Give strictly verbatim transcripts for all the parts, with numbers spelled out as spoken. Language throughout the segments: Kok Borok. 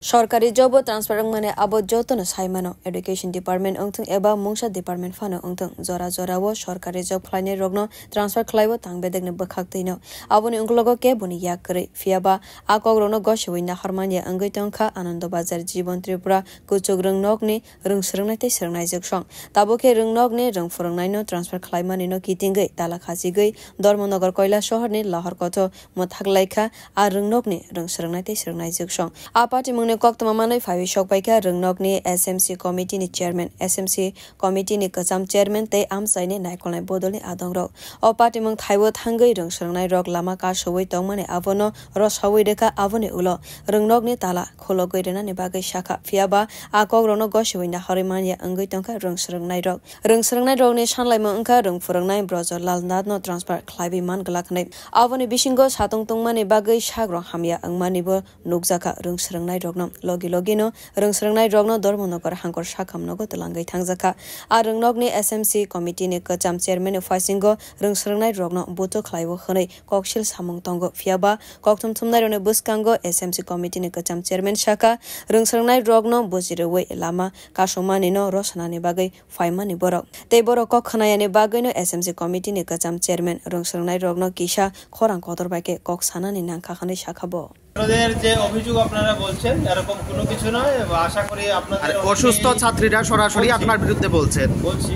Sorkari job o transfer wngmani abo jotono sai mano, education department wngthung eba mungsa department phano wngthung, jora jora o sorkari job khlainai rokno transfer khlaibo tang bedekni bwkhak twino. Aboni ungklogo keboni yak kwrwi, phiyaba a kokrokno gosiwi nahar manya wngwi tongkha Anando Bazar, Jibon Tripura, Kuchuk Rwngnokni rwng swrwngnai tei swrwngnaijwk song. Tabuk khe rwngnokni rwng phwrwngnaino transfer khlaimanino kitingwi tala khachigwi Dharmanagar Koila sohorni Lahor Kotho mwthak laikha a rwngnokni rwng swrwngnai tei swrwngnaijwk song. A patimungni koktwma manwi phaiwi sokpaikha rwngnokni S M C committee ni chairman, S M C committee ni kwcham chairman tei amchaini naikolnai bodolni adongrok. O patimung thaibo thangwi rwng swrwngnairok lama kasowi tongmani abono rosawi rwkha, aboni ulo rwngnokni tala khulogwi rwnani bagwi sakha, phiyaba a kokrokno gosiwi nahorwi manya wngwi tongkha rwng swrwngnairok. Rwng swrwngnairokni sanlaimung wngkha rwng phwrwngnai Brojo Lal Nathno transfer khlaiwi man glak hwnwi. Aboni bisingo satung tungmani bagwi sakrok hamya wngmanibo nukjakha rwng swrwngnairokno. Logi logino rwng swrwngnairokno Dharmanagar hangkor sakham nogo twlangwi thangjakha. A rwngnokni S M C committee ni kwcham chairman ni phaisingo rwng swrwngnairokno buto khlaiwi hwnwi koksil samung tongo, phiyaba kokthum thumnairokni bwskango S M C committee ni kwcham chairman sakha, rwng swrwngnairokno buji rwui lama kasukmanino rosanani bagwi phaimani borok. Tei borok kok khwnayani bagwino S M C committee ni kwcham chairman rwng swrwngnairokno kisa khorang kotor bai khe kok sanani nangkha hwnwi sakha bo. আপনাদের যে অভিযোগ আপনারা বলছেন, এরকম কোনো কিছু নয়। আশা করি আপনাদের আর অনেকেই অসুস্থ ছাত্রীরা সরাসরি বলছি। আপনার বিরুদ্ধে বলছেন। বলছি,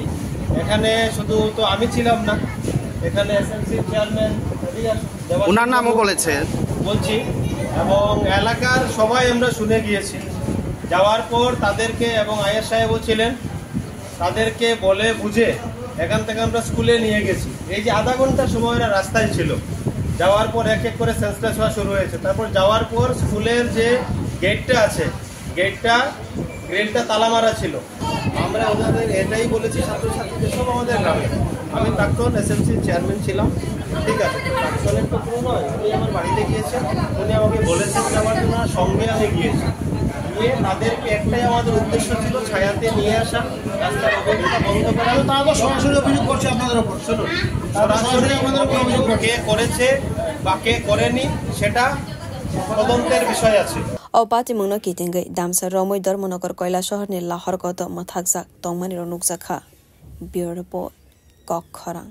এখানে শুধু তো আমি ছিলাম না, এখানে এসএমসি চেয়ারম্যান দেবাশিস ওনার নামও বাবু বলেছেন। বলছি, এবং এলাকার সবাই আমরা শুনে গিয়েছি। যাওয়ার পর তাদেরকে, এবং আইএস সাহেবও ছিলেন, তাদেরকে বলে বুঝে এখান থেকে আমরা স্কুলে নিয়ে গেছি। এই যে আধা ঘন্টা সময় ওরা রাস্তায় ছিল, যাওয়ার পর এক এক করে সেন্সলেস হওয়া শুরু হয়েছে। তারপর যাওয়ার পর স্কুলের যে গেটটা আছে, গেটটা, গ্রিলটা তালা মারা ছিল। আমরা ওনাদের এটাই বলেছি, ছাত্রছাত্রীদের সব আমাদের গ্রামে। আমি প্রাক্তন এসএমসি চেয়ারম্যান ছিলাম, ঠিক আছে। প্রাক্তনের তো কোনো নয়, উনি আমার বাড়িতে গিয়েছেন, উনি আমাকে বলেছেন যে আমার জন্য সঙ্গে আমি গিয়েছি। গিয়ে তাদেরকে একটাই আমাদের উদ্দেশ্য ছিল ছায়াতে নিয়ে আসা, রাস্তার অবস্থা বন্ধ করা। তারা তো সরাসরি অভিযোগ করছে আপনাদের উপর। শুনুন, তারা তো সরাসরি সরাসরি আমাদের উপর অভিযোগ করছে। কে করেছে বা কে করেনি সেটা তদন্তের বিষয় আছে। O patimungno kitingwi damsa romwi Dharmanagar Koila sohorni Lahor Kotho mwthakjak tongmanirok nukjakha. Bureau Report, Kok Khorang.